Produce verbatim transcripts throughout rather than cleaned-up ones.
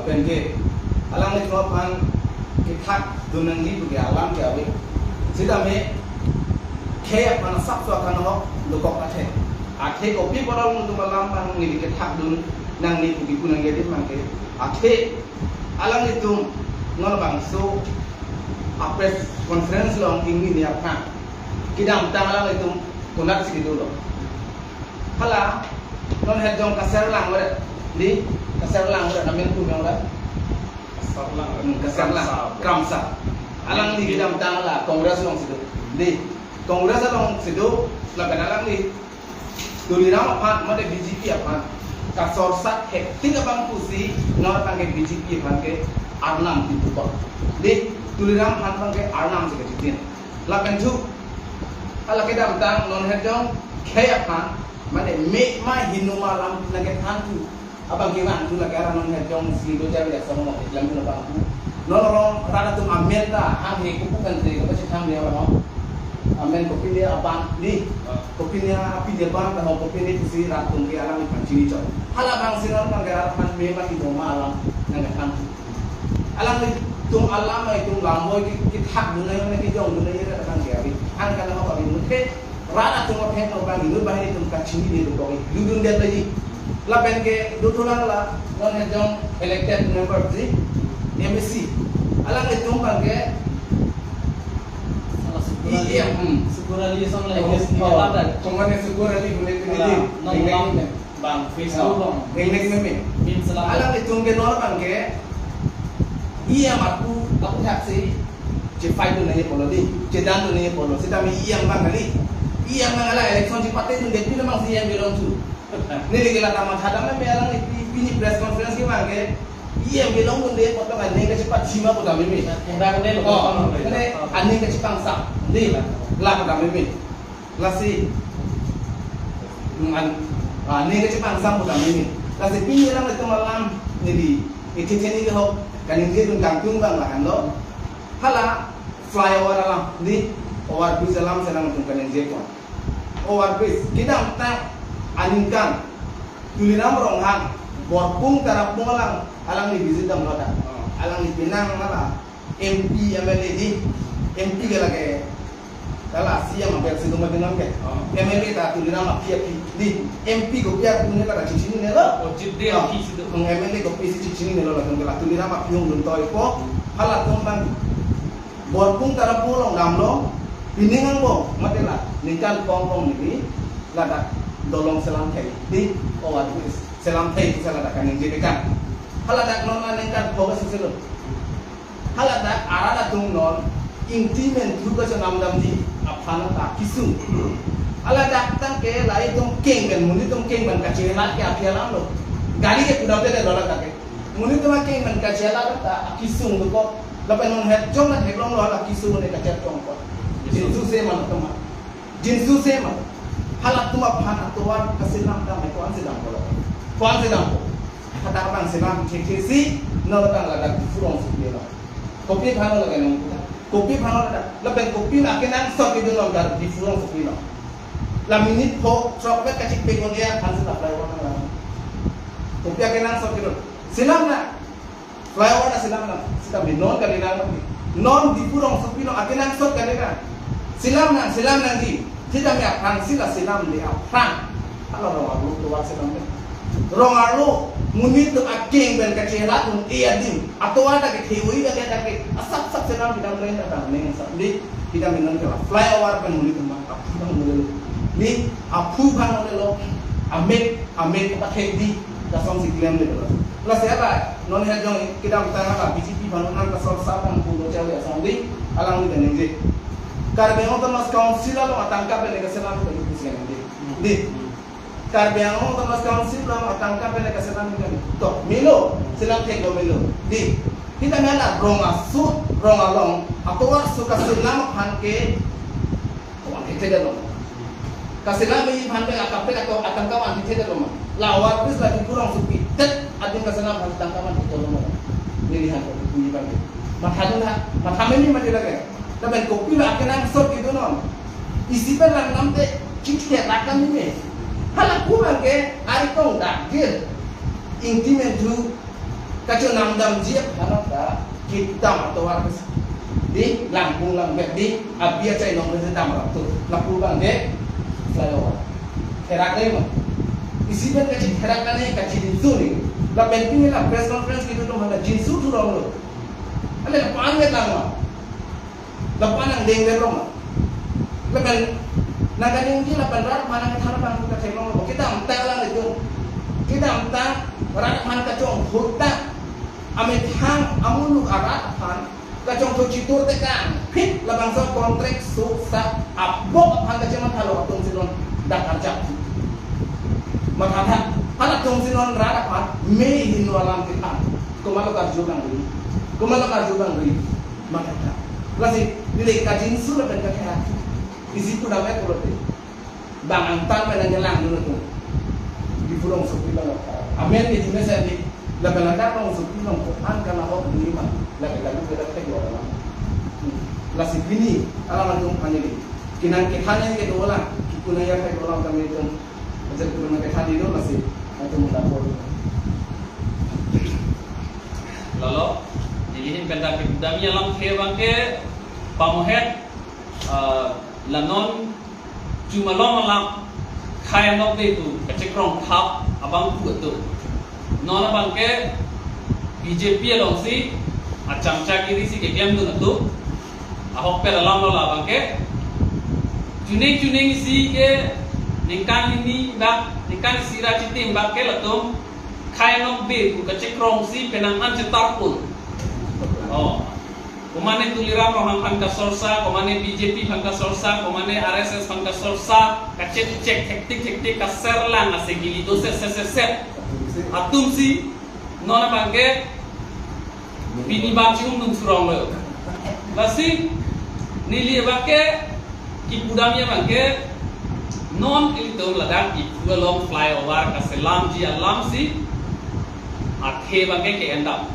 Penke alanglitum aphan kethak dun nangji pu ke alam ke ave. Sitame khei aphan asapso akanhok dokok athe. Athe kopi apot alanglitum alam abang neli kethak dun nangji pu kipu nangji adim abang ke. Athe alanglitum non bangso a press conference along ingni aphan kedamtang alanglitum konatsi kedo lo. Hala non het jong Kaserlang ore, di Kaserlang ore, amen pu ore. Kaserlang. Hmm, Kaserlang. Kramsa. Kramsa. Alangli kedamtang la Congress alongsi do. Di Congress alongsi do, lapen alangli Tuliram aphan mate B J P aphan kasorsat hektik abang pusi nor abang ke B J P aphan ke arnam pintu kok. Di Tuliram aphan abang ke arnam si kechitin. Lapen thu hala kedamtang non het jong khei aphan mane me ma hinuma alam nangkethan thu abang kevang thu lake ara non het jongsi do jam ya somo iklam thu abang thu. Non rong rat atum amen ta hanghe kupu kan te kapachethang dia ho. Amen kopine abang di, kopine apine abang ta ho, kopine pusi rat atum ke alangphan chini chok. Hala abangsi non abang ke rat aphan me ma hinuma alam nangkethan thu. Alanglitum alam, itum lam boi ke, kethak dun nangji, kejong dun nangji, rat abang ke ave. An kalang apa bimuthe, rat atum aphan abang inut banghini atum kachinine dokok, dudun det lagi. Lapen ke dothulang la, non het jong elected member si, M A C. Alanglitum abang ke, Salah Sukur Ali. Iya, hmm. Sukur Ali asong la, Oh, M A C oh. Ladak. Kemana Sukur Ali boleh Hala, pilih? Nong Ini, Lam. ini. Bang, Facebook Oh, long. Ini, ini, ini. Min selam. Alanglitum ke non abang ke, iya matu, aku taksi, chefight dun nangji pulo di, chedan dun nangji pulo. Sitame iya abang kali. Iya abang ala election chepate dun det pin abangsi iya belong thu. Neli ke la tama thadam na me alang ni pi, pini press conference ke abang ke, iya belong dunde pulo aning kachepathima pu tame me. Enggak, enggak, Oh, enggak. Ini aning kachepangsam. Di, la pu tame me. Lasi, mm, an, ah, aning kachepangsam pu tame me. Lasi pini alanglitum alam neli, iti theni ke ho, kaningje dun kangtung abang lahenlo. Hala flyover alam, di overbridge alam si nangtum kaningje pon. Overbridge, kedamtang aningkan, Tuliram Ronghang, Borpung Tarapung alang, alangli visit damlo ta. Oh. Alangli penang hala, M P, M L A di, M P ke lake, hala C M abang si duma dengan ke. Oh. M L A ta Tuliram aphi aphi di, M P kopi atum ne la chechinine lo. Oh, jidde Oh. aphi si do. Hmm, M L A kopisi chechinine lo latum ke la Tuliram aphi hong dun toipo, halatum abang Borpung Tarapung along damlo, pining angbong, mate la, ningkan kong kong neli, ladak dolong selam thai, di, overbridge selam thai, sa ladak kaningje pekan. Haladak non la ningkan kong si selo. Haladak arat atum non, Ingti Menthu kachenam damji aphan ta kesung. Haladak tangte la itum keng pen, monit atum keng pen kachelat ke aphi alam lo. Gari ke pudam te lo ladak ke. Monit atum akeng pen kachelat ta kesung dokok. Lapen non het jong na theklonglo la kesung ne kachet jong ko. Jinsu se ma atum. Jinsu se ma. Halatum aphan atovar kaselam dam, ko-an si dampo lo. Ko-an si dampo. Hadak abang selam thekthe-si, non abang ladak Diphu rongsopi lo. Kopi aphan lo ladak nang puta. Kopi aphan lo ladak. Lapen kopi ma kenangsot kedun lo ladak Diphu rongsopi lo. La minute pho, throk vet kachepek on dia aphan si ta flyover nang. Kopi akenangsot kedun. Selam nang. Flyover ta selam nang. Sitame non kali nang mati. Non Diphu rongsopi lo akenangsot kali nang. Selam nang, selam nangji. Sitame aphrang si la selamde aphrang. Hala rong arlo atovar selamde. Rong arlo, monit atum akeng pen kachelat un-e adim. Atovar ta kethe oi ta ke ta ke. Asap sap selam kedam kre ta ta neng sap di. Kedam non ke la flyover pen monit atum aphu bang nole lo. Ni aphu bang nole lo. Amek, amek pathek di. Kasong si klemle lo. Lasi hala, non het jong kedamtang hala B J P aphan nang kasorsat nang pulo chawi asong di, alangli kaningje. Karbi Anglong Autonomous Council along atangka pen kaselam pen pusi kaningje. Di. Karbi Anglong Autonomous Council along atangka pen kaselam pen. To, melo, selam thek do melo. Di. Kita mela rong aso, rong along, atovar aso kaselam aphan ke Ko-an hithedetlo. Kaselam me aphan ke akaprek ato atangka an hithedetlo ma. La overbridge la Diphu rongsopi det adim kaselam aphan tangka an hithedetlo ma. Nelihan kopi abang ke. Matha dun ha, matha meme mati lake. Lapen kopi la akenangsot kedun non. Isi pen lang namte chingthir rak kami me. Hala pu abang ke ari tong dak gir. Ingti Menthu Kachonam damji aphan ta kedam atovar ke, di langkung langvek di abi achai nong ke dam rap tu. Lapu abang ke flyover. Therak le ma. Isi pen kachetherak ane kachejinso ne. Lapen pini la press conference kedo atum hala jinso thurong lo. Ale la pan le lang ma. Lapu anang deng deng long. Lapen nangkaningje lapen rat aphan nangkethan abang katheklong lo. Kedamtang alanglitum, kedamtang rat aphan kachongthu ta, amethang amuluk arat aphan kachongthu chitur tekang phit labangso contract so sa abok aphan kachematha lo atum si non dak arjap. Mathatha, halatum si non rat aphan me hin lo alam kethan. Komatlo karju abang ri. Komatlo karju abang ri. Mathatha. Lasi, neli kajinso lapen katherak. Isi pudam et pulote. Bang angtan pen nangkelang dun atum. Diphu rongsopi abang. Amen ke jime sa di. Lapen ladak rongsopi abang ko an kana hok duni ma. Lapen lalu kita thek lo alam. Hmm. Lasi pini, alam atum aphan neli. Kenang kethan neli kedo lang. Kipuna ya thek lo alam kami atum. Ajak puna kethan di do lasi. Atum lapor. Lalo, neli ahin pen ta kipudamji alamthe abang ke pamohet, ah, la non chumalom alam khei anokbe pu kachekrong thap abangphu atum. Non abang ke B J P alongsi acham chakiri si keklem dun atum. Ahokpet alam lo labang ke. Chuning chuning si ke ningkan hini bak, ningkan isi ra chitim bak ke latum khei anokbe pu kachekrong si penang an chetar pun. Oh. Komane Tuliram Ronghang aphan kasorsa, komane B J P aphan kasorsa, komane R S S aphan kasorsa, kachek chek hektik hektik kaser lang ase gili do set set set set. Atum si non abang ke pini bang chum nun surong lo. Lasi neli abang ke kipudamji abang ke non ilitum ladak Diphu along flyover kaselamji alam si athe abang ke ke-endam.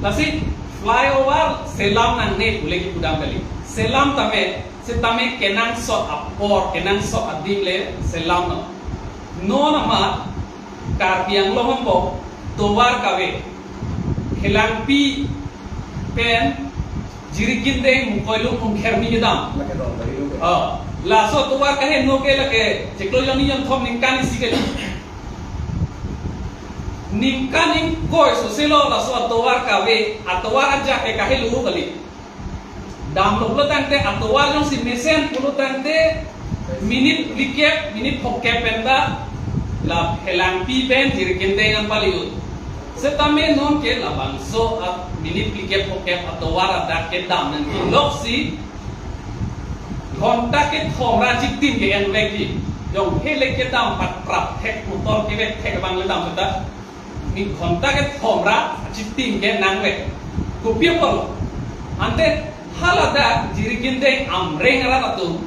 Lasi flyover selam nangne pule kipudam kali. Selam tame, setame kenangsot apor, kenangsot adim le selam non. Non amat Karbi Anglong angbong tovar kave, Phelangpi pen Jirikindeng Mukoilung Umkhermi kedam. Lake dong dari lu. Oh, laso tovar kaheno ke lake chiklo jonni jonthom ningkan isi kali. Ningkan ingkoi sose lo laso atovar kave, atovar ajak ke kahelo kali. Damlo pulo tangte atovar jongsi mesen pulo tangte minute phlikep, minute phokep pen ta la Phelangpi pen Jirikindeng an pali-un. Setame non ke labangso a minute phlikep phokep atovar adak kedam nangji loksi ghonta kethom ra chitim ke-en vekji. Jong hele kedam pat prap thek motor kevek thek abang le dam seta. Ni ghonta kethom ra chitim ke nangvek. Kopi apotlo? Ante haladak Jirikindeng Amreng arat atum,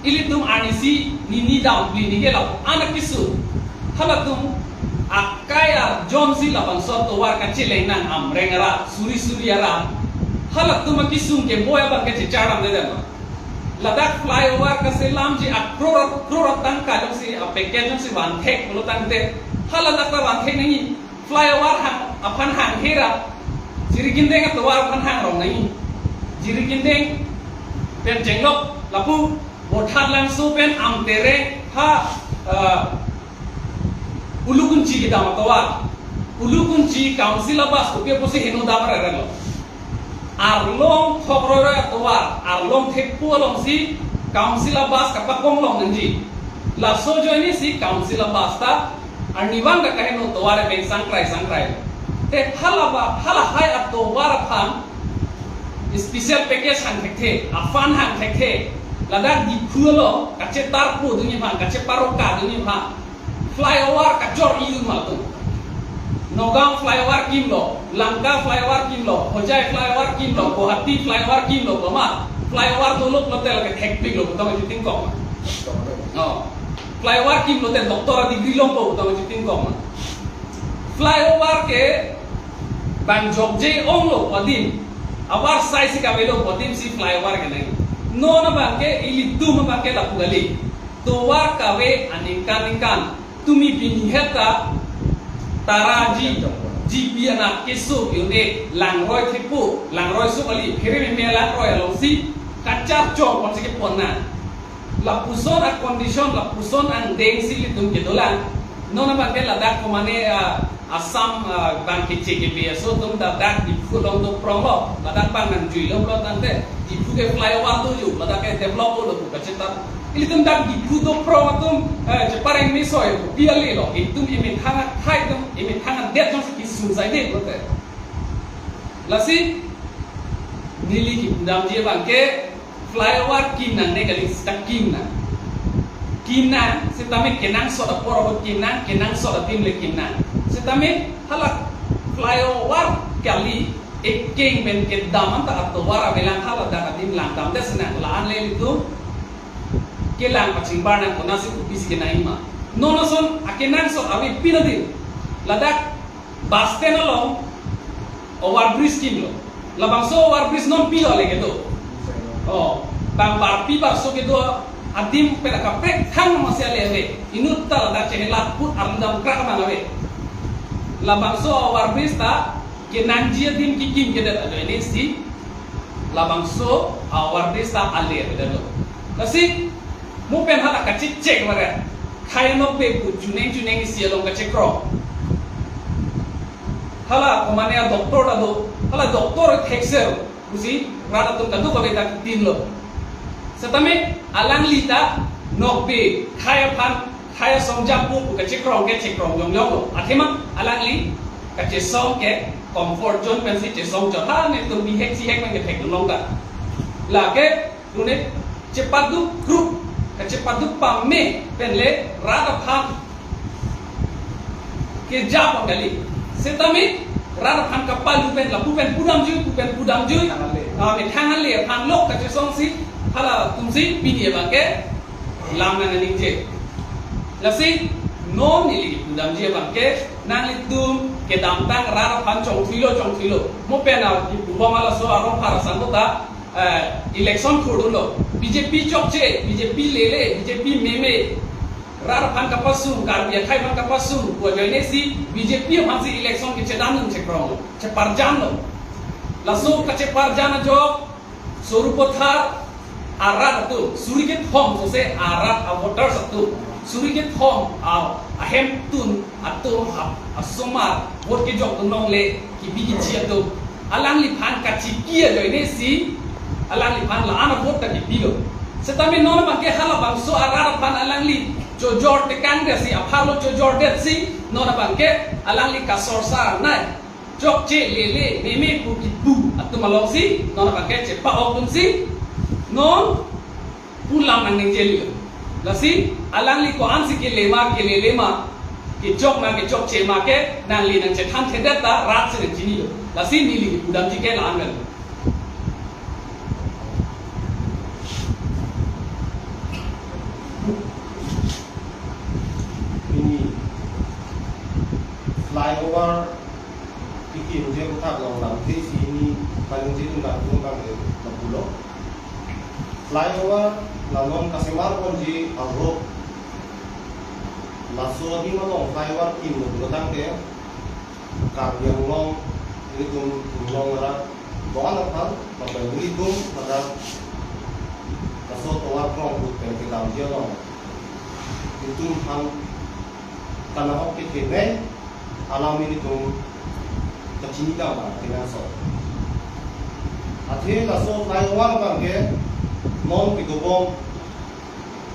ilitum arnisi nini dam phli ni ke lapu-an akesung. Halatum akai arjon si labangso atovar kacheleng nang Amreng arat, suri suri arat. Halatum akesung keboi abang ke chechar dam dedem. Ladak flyover kaselamji a crore, crore tangka jongsi, a package jongsi vanthek pulo tangte, haladak ta vanthek nangji. Flyover hang, aphan hanghe ra Jirikindeng atovar aphan hangrong nangji. Jirikindeng pen chenglok lapu Bothatlangso pen Amtereng ha, eh, Ulukunchi kedam atovar. Ulukunchi Council a bus kopi apotsi heno dam rerelo. Arlong thok roiroi atovar, arlong thekpo alongsi Council a bus kapakong long nangji. Laso ajoine si Council a bus ta arnivang ta kaheno tovar pen sangkrai sangkrai. Te halaba, halahai atovar aphan special package hang thekthe, a fund hang thekthe, ladak Diphu along kachetarpo dunji aphan, kacheparoka dunji aphan. Flyover kachor-i un ma latum. Nagaon flyover kimlo, Lanka flyover kimlo, Hojai flyover kimlo, Guwahati flyover kimlo, komat flyover dolo pulote lake thekpiklo, putang chitingkok ma. Oh. Flyover kimlote doctor a degree longpo, putang chitingkok ma. Flyover ke bang jokje onglo pu adim, avarsai si kavelo pu adim si flyover kenangji. Non abang ke ilitum abang ke lapu kali. Tovar kave aningkan ningkan. Tumi pini heta taraji. G P anat keso unit langroi thepo, langroi so kali, phere meme langroi alongsi kachar chong konsi kepon na. Lapuson a condition, lapuson angdeng si ilitum kedolang. Non abang ke ladak komane, ah, Assam, ah, bang keche kebe aso atum ladak Diphu along doprong lo, ladak bang nangjuilo pulo tangte Diphu ke flyover do ju, ladak ke develop lo pu kachetan. Ilitum dak Diphu doprong atum, eh, chepareng mesoi pu piali lo. Itum emethang akhai atum, emethang adet jongsi kisung saide pulote. Lasi neli kipudamji abang ke flyover kim nangne kali, seta kim nang. Kim nang, setame kenangsot apor ahut kim nang, kenangsot adim le kim nang. Setame hala flyover kali, ekeng pen kedam anta atovar avelang, haladak adim langdamdet si nang, la-an le ilitum kelang pachingbar nang, konatsi kopisi kenangji ma. Non ason akenangsot avepin adim, ladak bus stand along overbridge kimlo. Labangso overbridge non pilo le kedo. Oh, bang barpi barso kedo adim pen akaprek thang masi ale ave. Inut ta ladak chehelat put arludam krak abang ave. Labangso overbridge ta kenangji adim kikim kedet ajoine si labangso overbridge ta ale avedetlo. Lasi mo pen hala kachechek mare. Khei anokbe pu chuneng chuneng isi along kachekrong. Hala komane a doctor ta do, hala doctor thekser pusi rat atum kadokave ta kitinlo. Setame alangli ta nokbe khei aphan, khei asong japu pu kachekrong ke chekrong jongjong lo. Athema alangli kachesong ke comfort zone pensi chesong chot, ha netum bihek sihek pen kethek long ta. Lake unit chepaduk group, kachepaduk pame pen le rat aphan kejapon kali. Setame rat aphan kapalu pen lapu pen pudamjui, pu pen pudamjui. Methang ale. Ah, methang ale aphan lok kachesongsi halatumsi pini abang ke lam nang ningje. Lasi non neli kipudamji abang ke nanglitum kedamtang rat aphan chongthuilo, chongthuilo. Mo pen a kipubom alaso arong phara sangkota, eh, election khurdunlo. B J P chokche, B J P lele, B J P meme. Rat aphan kapasung, Karbi akhei aphan kapasung, pu ajoine si B J P aphansi election kechedam nang chekrong, cheparjan lo. Laso kacheparjan ajok, Sarupathar arat atum, suri kethom sose arat a voters atum, suri kethom a ahemtun atum a, asomar vote kejok dunlongle kibi kichi atum. Alangliphan kachiki ajoine si, alangliphan la-an a vote ta kipilo. Setame non abang ke halabangso arat aphan alangli chojor tekangdet si, apharlo chojordet si, non abang ke alangli kasorsar nai. Chokche lele meme pu kipu atum alongsi non abang ke chepa-ok dunsi non pu lam nang ningje lilo. Lasi alangli ko-ansi kele ma, kelele ma, kechok ma, kechokche ma ke nangli nangchethanthedet ta rat si nangchinilo. Lasi neli kipudamji ke la-an lo. Pini flyover tiki muje kuthak long lam te si ini paling je tun dak tung bang de lapulo. Flyover la non kasemar ponji arlo. Laso adim along flyover kimlo pulo tangte Karbi Anglong ilitum Anglong arat doan aphan, lapen ilitum pada laso tovar krong ahut pen kedamji along itum aphan kanahok ke kenai alam ilitum kachini dam abang kenangsot. Athe laso flyover abang ke non kedobom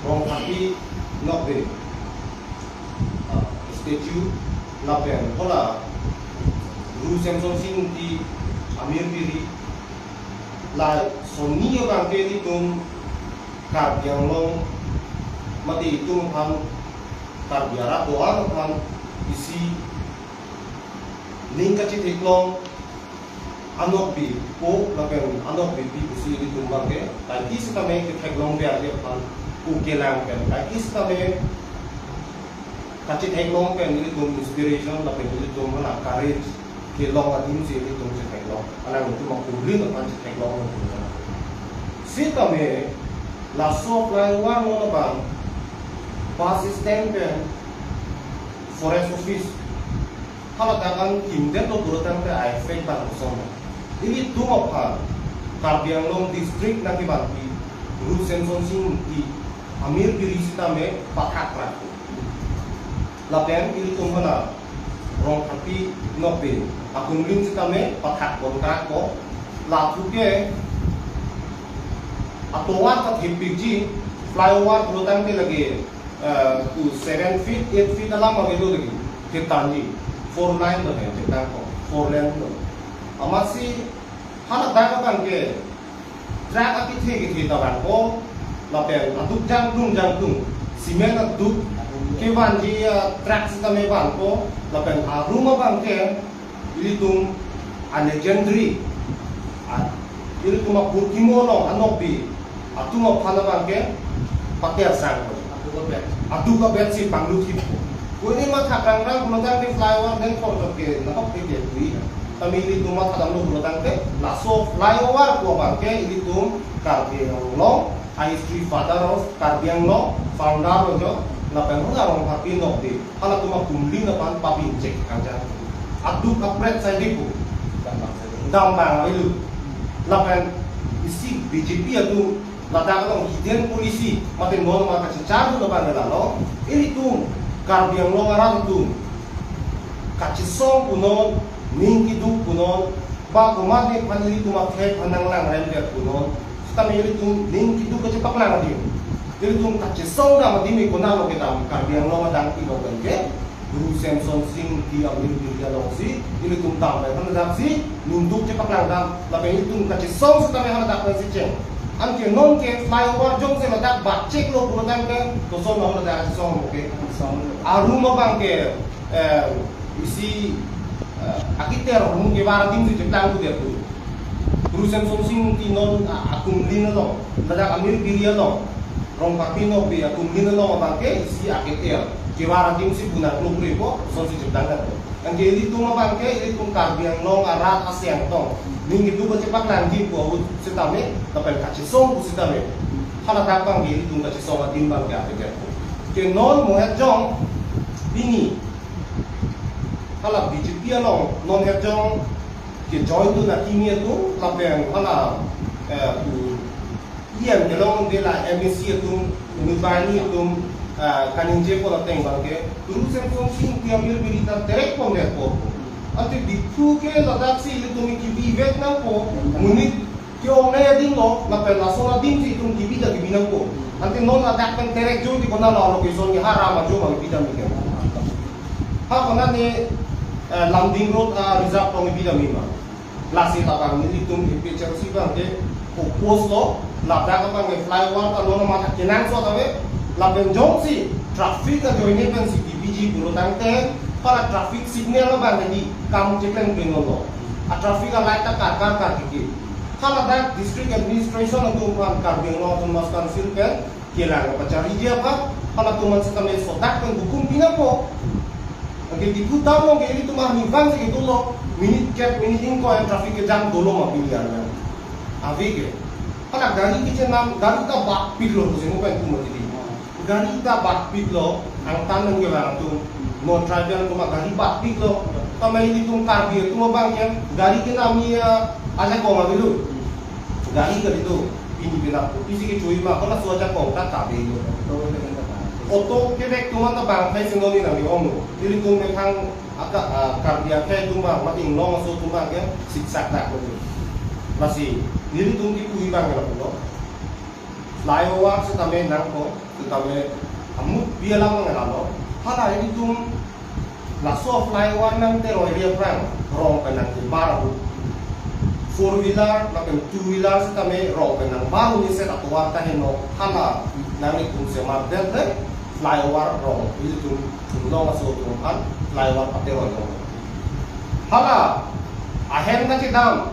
Rongkhati nokbe, ah, statue lapen hala Guru Semsonsing Ingti Amir Piri lasoni abang ke ilitum Karbi Anglong mate itum aphan Karbi arat doan aphan isi ning kachetheklong anokbe po lapen anokbepi pusi ilitum abang ke kaike sitame ketheklong ber aphan pu kelang pen kaike sitame kachetheklong pen ilitum inspiration lapen ilitum hala courage kelong adim si ilitum chetheklong. Alanglitum akumlin aphan chetheklong. Sitame laso flyover non abang bus stand pen forest office Hala dak an kimdet lo pulotangte a-effect bang koson. Ilitum aphan Karbi Anglong district nangkevanpi Ru Semsonsing Ingti amir biri sitame pathak rakpo. Lapen ilitum hala Rongpharpi Nokbe akumlin sitame pathak pon rakpo. Lathu ke atovar ta thepikji, flyover pulotangte lake, eh, to seven feet, eight feet alam avelo lake, ketanji, four lane lo he, ketang ko, four lane lo. Amatsi hala dak abang ke truck akethe kethe ta vangpo, lapen aduk jangtung jangtung, cement aduk kevanji, ah, truck sitame vanpo, lapen arum abang ke ilitum a-legendary, ah, ilitum apurkimo along a-Nokbe atum aphan abang ke pater sang. Aduk abet. Aduk abet si panglut hip. Kuni mathak rangrang pulotangte flyover den korjok ke nahok ke ke tui. Tame ilitum mathadamlo pulotangte laso flyover pu abang ke ilitum Karbi Anglong, a-history father of Karbi Anglong, founder lo jo, lapen hala Rongpharpi Nokbe, halatum akumlin aphan pabinchek kangjang. Aduk apret sai dipu. Dambang avelo. Lapen isi B J P atum ladak along hidden policy, mate non ma kachechar dun abang lalo, ilitum Karbi Anglong arat atum kachesong punon, ning keduk punon, ba komatne aphan ilitum akhei aphan nanglangrem det punon, sitame ilitum ning keduk kachepaklang adim. Ilitum kachesong dam adim ke konatlo kedam, Karbi Anglong adang pilo pen ke, Ru Semsonsing Ingti amir biri alongsi, ilitum dam pen haladak si, ning keduk chepaklang dam, lapen ilitum kachesong sitame haladak pensi cheng. Anke non ke flyover jongsi ladak batchek lo pulotangte, koson lo ladak kachesong, okay? Arum abang ke, eh, isi, eh, akiter arum kevar adim si cheplang tu dia tu. Ru Semsonsing Ingti non, ah, akumlin along, ladak amir biri along, Rongpharpi Nokbe akumlin along abang ke isi akiter kevar adim si bunak lukri po, kosonsi cheplang det. Anke ilitum abang ke, ilitum Karbi Anglong arat aseng tong, ning keduk kachepaklangji pu ahut sitame, lapen kachesong pu sitame, haladak abang ke ilitum kachesong adim abang ke apedet. Ke non mohet jong, pini hala B J P along non het jong ke join tu na kimi atum, lapen hala, eh, tu E M kelong de la M A C atum, Nubani atum, eh, kaningje pon ateng abang ke, Ru Semsonsing Ingti amir biri ta terek pon det po. Ante Diphu ke ladak si ilitum kibi vek nangpo, monit ke-ong nai adim lo, lapen lason adim si itum kibi ta kibi nangpo. Ante non ladak pen terek joi di konatlo location ke, ha ram ajo ma kibi dam ke. Ha konatne, eh, Lumding Road, ah, reserve along kibi dam ma. Lasi labang nelitum A P H L C abang ke oppose lo, ladak abang ke flyover ta non mathak kenangsot ave, lapen jongsi traffic ajoine pensi kibiji pulotangte, hala traffic signal abang ke di kam cheklem klem lo. A traffic a light ta kar kar kar kiki. Haladak district administration atum aphan, Karbi Anglong Autonomous Council pen kelang pachariji aphan, halatum an sitame sodak pen hukum pi nangpo. Anke Diphu town along ke ilitum arnivang si kedolo, minute kep, minute ingkoi traffic kejam dolo ma pini arni. Ave ke. Hala gari kechenam, gari ta batpik lo, pusi mo pen tum atidi. Gari ta batpik lo, angtan nang ke bang tum. Non tribal atum agari batpik lo. Tame ilitum Karbi atum abang ke, gari kenam ni, ah, ajakong avelo. Gari gari do, pini pina pu, pisi kechui ma, kona so ajakong ta kabe lo. Auto kevek atum an ta bang phai sing lo ni nang ni ong lo. Ilitum methang aka, ah, Karbi akhei atum abang, mate inglong aso atum abang ke, siksak dak lo. Lasi, nelitum kipu abang ke lapulo. Flyover sitame nangpo, sitame amut pi alam nang lalo. Hala ilitum laso flyover nangteroi ri aphrang, rong pen nangkebar ahut, four wheeler lapen two wheeler sitame rong pen nangbar ahut ni set atovar ta heno, hala nanglitum semar det le flyover rong, ilitum inglong aso atum aphan flyover pateroi rong. Hala ahem kachedam,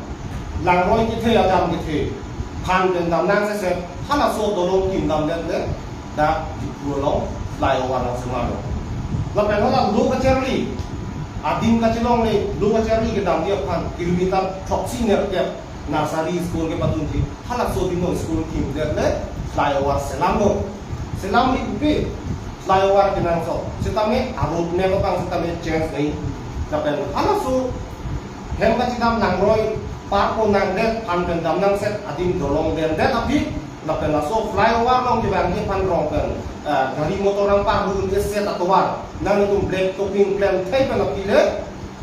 langroi kethe, adam kethe, phan pen dam nang sese, halaso dolong kim dam det le, dak Diphu along flyover nangsemar lo. Lapen hala lo kacharli, adim kachelongle, lo kacharli kedamji aphan kilometer throksi nerkep nursery school kepatunji, halaso adim along school kim det le flyover selam lo. Selam ni pupe, flyover kenangsot. Sitame a road map abang sitame change nai. Lapen halaso hem kachidam nangroi parpo nangdet aphan pen damnangset adim dolong dendet aphi, lapen laso flyover along kevangji aphan rong pen, eh, gari motor nangparlu un-eset atovar nanglitum black topping klemthei pen aphi le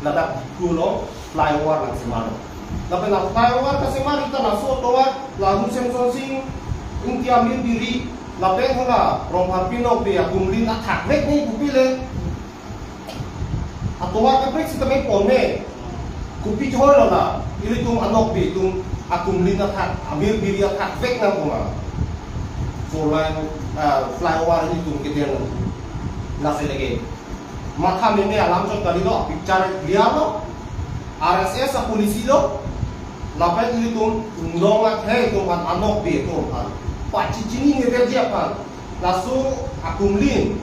ladak Diphu along flyover nangsemar. Lapen la flyover kasemar ita laso atovar la Ru Semsonsing Ingti amir biri lapen hala Rongpharpi Nokbe akumlin athakvek ni kopile atovar kaprek sitame ponme. Kopi choi lo la ilitum anokbe atum akumlin athak, amir biri athakvek nang koma. Four lane, ah, flyover ilitum keden nang. Lasi lake matha meme alam chot kalilo, picture clear lo. R S S apolicy lo. Lapen ilitum undong akhei atum aphan, anokbe atum aphan pachechinine verji aphan laso akumlin,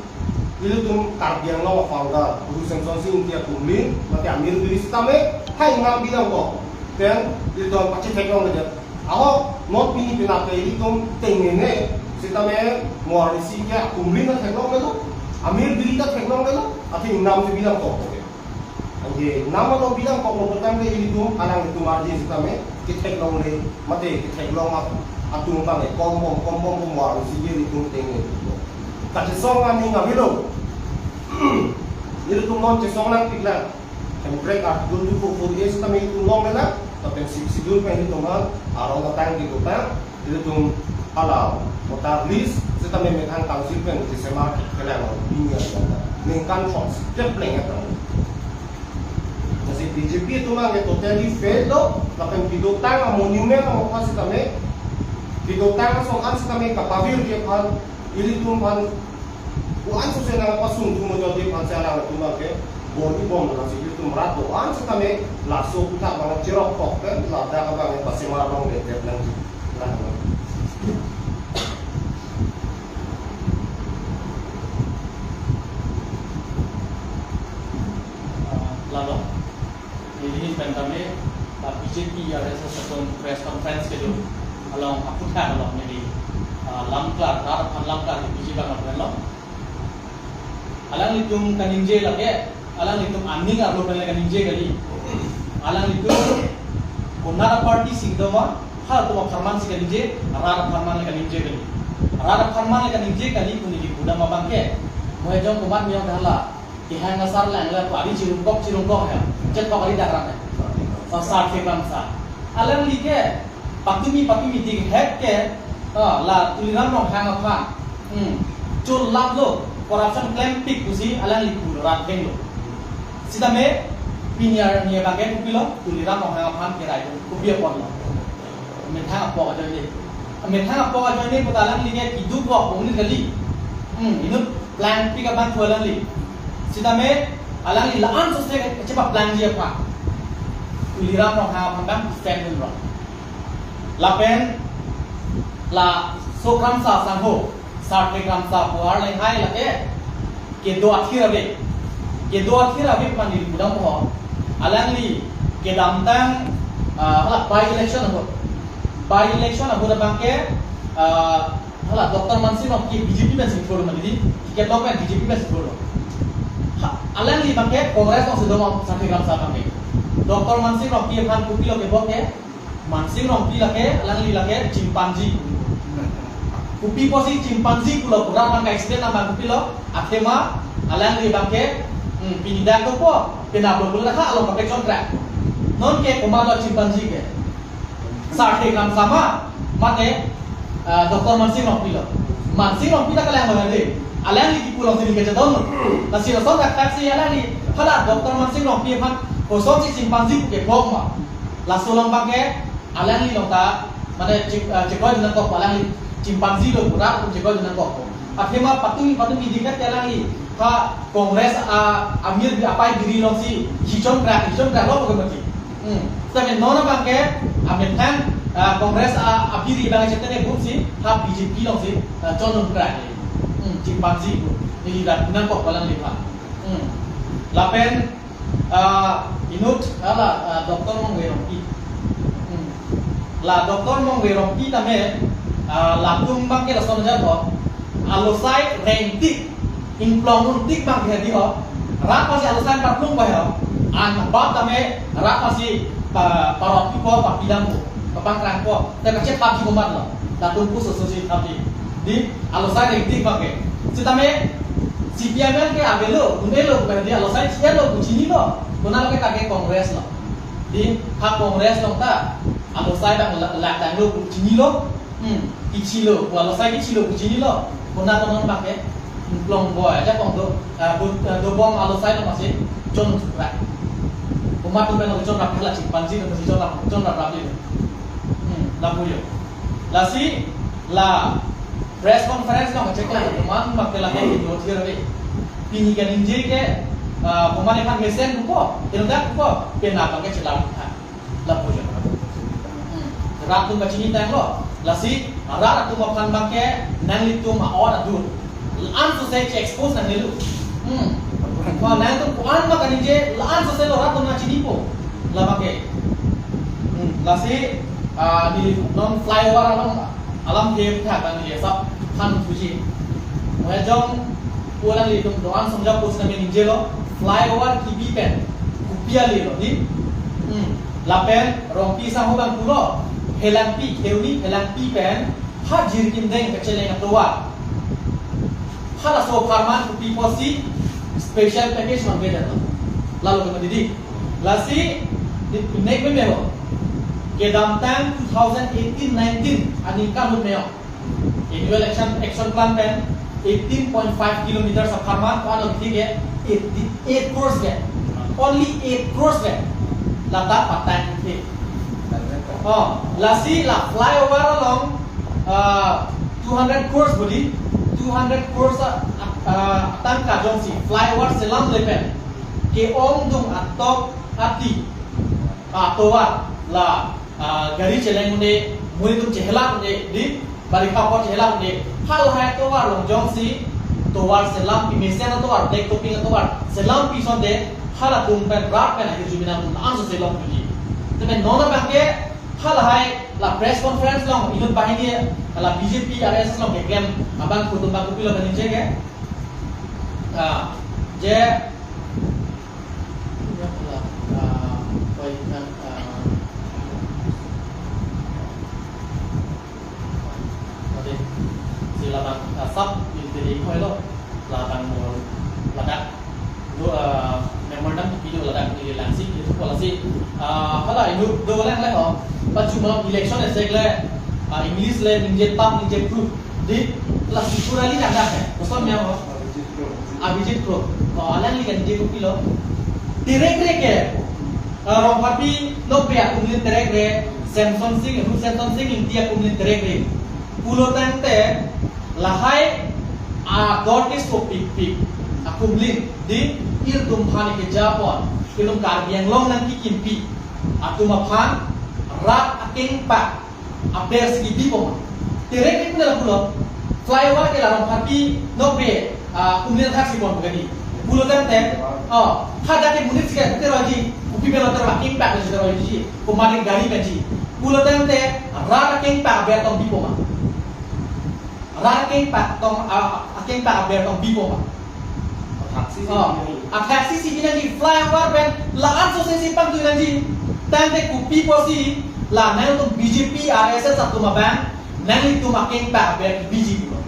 ilitum Karbi Anglong a-founder Ru Semsonsing Ingti akumlin mate amir biri sitame hai nang bilang ko. Then ilitum pachetheklongledet. Ahok, non pini penap ke ilitum tengnene sitame mo arnisi ke akumlin ta theklonglelo, amir biri ta theklonglelo, athe ingnam si bilang ko. Anke ingnam along bilang ko, mo pertama ke ilitum, alanglitum arje sitame ketheklongle, mate ketheklong ap-, atum abang ke kombom, kombom, kombom mo arnisi ke ilitum tengne. Kachesong aning avelo. Ilitum non chesong nangpik lang. Hemprek Article two four four A sitame ilitum longlelang, lapen Sixth Schedule pen ilitum aphan arong atang kedotang, ilitum hala voter list sitame methang council pen kesemar kelang pini arong ningkan throksi pleng atang. Lasi B J P atum abang ke totally fail lo, lapen kedotang a-monument along aphan sitame, kedotang ason an sitame kapavirji aphan, ilitum aphan ko-an sose nangpasungthum ajorji aphan si alangtum abang ke bor-ibom nang si ilitum rat do-an sitame laso aphuthak abang cherok tok pen ladak abang ke pasemar longledet nangji. Lang. Ah, lalo. Neli ahin pen tame, ah, B J P R S S atum press conference kedo along aphuthak along neli, ah, lamklar, rat aphan lamklar kepiji abang aphan lo. Alanglitum kaningje lake, alanglitum aning arlo pen le kaningje kali. Alanglitum konat a-party si kedo ma, halatum apharman si kaningje, rat apharman le kaningje kali. Rat apharman le kaningje kali pu neli pudam abang ke. Mo ejong komat miyong hala kehang asar lang le pu ari chirungkok chirungkok he. Chet kok ari dakran he. Sa Sarthe Kramsa. Alangli ke patumi patumi dikhek ke, ah, la Tuliram Ronghang aphan. Hmm. Chul laplo, corruption klempik pusi alangli pu lo, rat venglo. Sitame pini arni abang ke kopilo, Tuliram Ronghang aphan kerai kopi aponlo. Methang apok ajoine. Methang apok ajoine puta alangli ke keduk vok ongni kali. Hmm, inut plangpik abang thu alangli. Sitame alangli la-an sose chepaplangji aphan Tuliram Ronghang aphan abang defend dunlo. Lapen laso Kramsa asangho, Sarthe Kramsa pu arleng hai lake kedo athir ave. Kedo athir ave pu neli pudam ho. Alangli kedamtang, ah, hala by election ahut. By election ahut abang ke, ah, hala Doctor Mansing Rongpi B J P pen si kethurlo mati di. Ticket long pen B J P pen si kethurlo. Ha, alangli abang ke Congress along si do ma Sarthe Kramsa abang ke. Doctor Mansing Rongpi aphan kopilo kevok ke, Mansing Rongpi lake, alangli lake chimpanzee. Kopi pusi chimpanzee pulo, pura abang ke accident abang kopilo, athema alangli abang ke, hmm, pini dak dopo, penap lo pulo dakha along kapechonkra. Non ke komat lo chimpanzee ke? Sarthe Kramsa ma, mate, ah, Doctor Mansing Rongpi lo. Mansing Rongpi ta kalang lo de. Alangli kipu along si neli kachedon lo. Lasi lason thakthak si alangli, hala Doctor Mansing Rongpi aphan kosonsi chimpanzee pu kevok ma. Laso along abang ke, alangli along ta, mane chik-, ah, chikoi nangkok alangli chimpanzee lo, pura atum chikoi nangkok. Athema patumi patumi dikhek ke alangli ha Congress a, amir bi apai biri alongsi hichon krak, hichon krak lo ke mati. Hmm. Tapi non abang ke, amethang, ah, Congress a, abiri abang chetene bumsi ha B J P alongsi, ah, chonun krak. Hmm, chimpanzee pu. Neli rat nangkok alangli aphan. Hmm. Lapen ah, inut, ah, la, ah, Doctor Mongve Rongpi. Hmm. La Doctor Mongve Rongpi tame, ah, latum abang ke lason ajar ho. Alosai rengtik, ingplong rungtik abang ke di ho. Rat pusi alosai patlung ba ho. An bap tame rat masi pa, parot pipo, papi dampo, papangkrangpo. Te kachethapji komatlo. Latum puso sosi thapji. Di, alosai rengtik abangke. Sitame, C P I M L ke avelo, un-elo, di alosai chelo, pu chinilo. Konat lo ke, ta ke Congress lo. Di, ha Congress along ta, alosai dang la, la danglo, pu chinilo. Hmm, kechilo, pu alosai kechilo, pu chinilo. Konat lo non abangke. Plong boy, aja kong do, ah, do, ah, dobom alosai lo masi, chon ra. Komat atum pen chon ra, phala chingpanji lo masi chon ra, chon ra, ra di. Hmm, lapu jo. Lasi, la press conference along check la, komat abangke la ke do thir ave. Pini kaningje ke, ah, komat aphan mesen pupo, inutdak pupo, penap abangke chelang tha. Lapu jo. Hmm. Rat atum kachinitanglo. Lasi, rat atum aphan abangke nanglitum a-or adur. La-an sose che-expose nangnelo. Hmm. Oh, nangtum ko-an ma kaningje, la-an sose lo rat atum nangchinipo. Labangke. Hmm. Lasi, ah, di non flyover along alam hem tha kan ye sap khan thuji. Mo jong pulang litum doan songja post kami ningjelo, flyover kibi pen kopi ale lo di. Hmm. Lapen Rongpi sangho abang pulo, Phelangpi, Kheoni Phelangpi pen ha Jirikindeng kacheleng atovar. Halaso apharman kopi pusi special package mangke jatlo. Lalo ke di. Lasi di nek meme ho. Kedamtang two thousand eighteen nineteen aningkan ahut me ho. Annual action, action plan pen eighteen point five kilometers apharman, one of the eighty-eight crores ke. Only eight crores ke. Lata patang ke. Oh, lasi la flyover along, ah, two hundred crores bodi, two hundred crores, ah, ah, tangka jongsi flyover selamle pen ke-ongdung atok ati, ah, tovar la, ah, gari cheleng un-e, monit atum chehelak un-e, di, barikha apor chehelak un-e, halahai tovar along jongsi tovar selampi, mesen atovar, black topping atovar selampi asonte, halatum pen rat pen ahirjume nangtum an sose longji. Tame non abangke halahai la press conference along inut banghini la B J P R S S along keklem abang atum abang kopilo kaningje ke. Ah, je Ya, la, ah, koi kan, ah, ade, si labang, ah, sap, pini pini koi lo, labang mo, ladak, do, ah, memorandum pilo ladak, pini langsi, pini tu polisi, ah, hala, inut dolang le ho, pachuma election esek le, ah, English le, ningje tap, ningje proof, di, la, si pura li ladak hai, kosonma ho, Abhijit Kro. Oh, alangli kaningje kopilo. Terekre ke. Ah, Rongpharpi Nokbe akumlin terekre. Semsonsing, Ru Semsonsing Ingti akumlin terekre. Pulo tangte lahai ador keso pikpik akumlin di ilitum aphan keja apot. Ilitum Karbi Anglong nangkekimpi atum aphan rat akengpak aber si kibipo ma. Terekre pune lapulo. Flyover ke la Rongpharpi Nokbe, ah, akumlin athak si pon bugani. Pulo tangte, oh, hadak ke monit si ke teroji, kopi pen lo tero akengpak si teroji, komat gari pen si. Pulo tangte, rat akengpak aber tong bipo ma. Rat akengpak tong, ah, akengpak aber tong bipo ma. Athaksi si Oh, pinangji. Athaksi si pinangji, flyover pen la-an sose si pangtui nangji. Tangte kopi pusi la nangtum B J P R S S atum abang nanglitum akengpak aber biji pulo.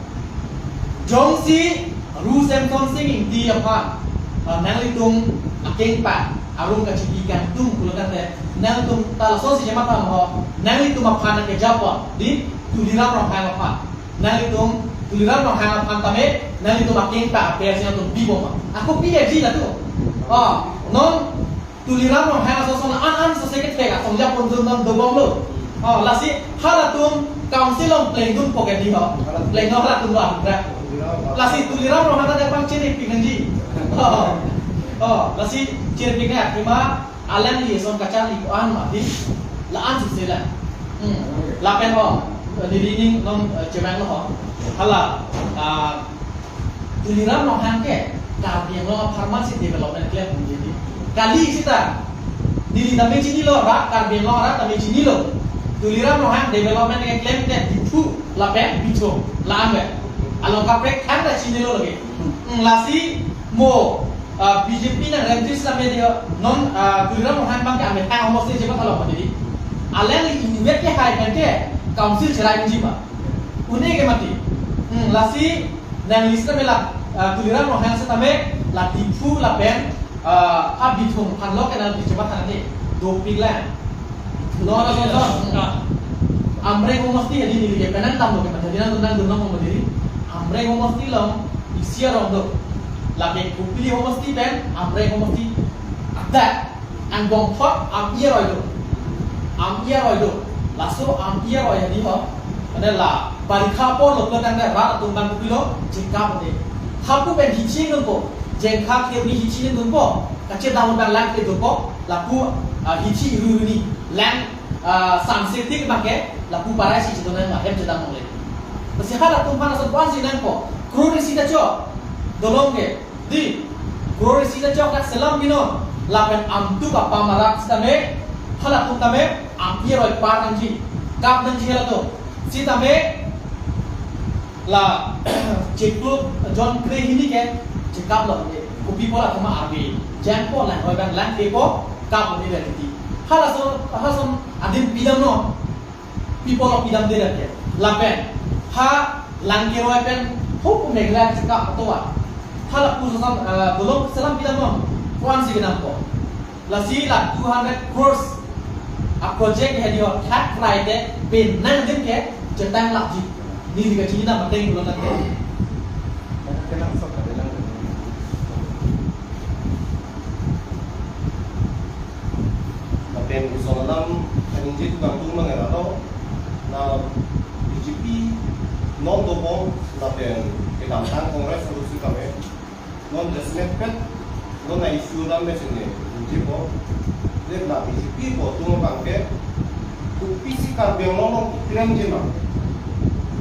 Jongsi Ru Semsonsing Ingti aphan, ah, nanglitum akengpak arum kachipi kangtung pulo tangte nangtum ta lasonsi chematha ho, nanglitum aphan keja apot di Tuliram Ronghang aphan. Nanglitum Tuliram Ronghang aphan tame, nanglitum akengpak aber si nangtum bipo ma. Ako pi aji latum. Oh, non Tuliram Ronghang ason ason an an sose kethek asong ja pon jun non dobomlo. Oh, lasi halatum council along plengdunpo ke di ho. Plengdun halatum lo anggra. Lasi Tuliram Ronghang ta pang chiripik nangji. Oh. Oh, lasi chiripik nang, kima alangli ason kacharli ko-an ma di, la-an sose la. Hmm. Lapen ho, di di ning non, eh, chemang lo ho. Hala, ah, Tuliram Ronghang ke Karbi Anglong apharman si development klem hum di. Kali sita. Neli tame chinilo, rat Karbi Anglong rat tame chinilo. Tuliram Ronghang development ke klem ke bithu lapen bithu la-an ke. Along kaprek thang ta chinilo lagi. Hmm, lasi mo Ah, B J P nangremji sitame dia non, ah, Tuliram Ronghang abang ke amethang homosti chepathalo mati di. Alangli inutvet ke hai kan ke council cherai unji ma. Une ke mati. Hmm, lasi nangli sitame la, ah, Tuliram Ronghang sitame la Diphu lapen, ah, ha Bithung aphanlo ke nangli chepathan ke dopik lang. Lo na lo lo. Amreng homosti hadi neli ke penang tamlo ke mati di nang nang dunong mati di. Amreng homosti along isi arong do. Lapen Kopili homosti pen Amreng homosti ada angbong thot am-i aroi do. Am-i aroi do. Laso am-i aroi hadi ho. Pada la barikha apor lo, petang da rat atum abang kopilo chekap de. Hapu pen hichi nungko. Jengkha kiri hichi nungko. Kachedam abang lang ke dopo. Lapu, ah, hichi iru iru ni lang, ah, samsir tik abang ke. Lapu parai si chedon nang hem chedam nongle. Pasi halatum aphan ason ko-ansi nangpo. Crore isi ta chok. Dolong ke. Di, crore isi ta chok dak selam pinon. Lapen amtu kapa marak sitame, halatum tame, am-i aroi par nangji, kap nangji halatum. Sitame, la, chiklo, jon kre hini ke, chekaplo ke. Kopi pola tama arbi. Jangpo lang, roi bang lang kepo, kap ni dari ti. Halason, halason, adim pidamnon. People of pidamde dak ke. Lapen ha lang keroi pen hukum Meghalaya chekap atovar. Hala pu sosam, eh, dolong selam pidamnon. Ko-ansi kenampo. Lasi la two hundred crores a project hadi ho thak krai te pen nangdim ke chetang lakji. Neli kachini na mateng pulo tangte. Lapen ison alam kaningje tu kangtung mangen alo, na B J P non dobom lapen kedamtang Congress arusi kame non desmetpet non na issue lam mesen ne ningje po. Lapen na B J P po tung abang ke kopisi Karbi Anglong along klemji ma.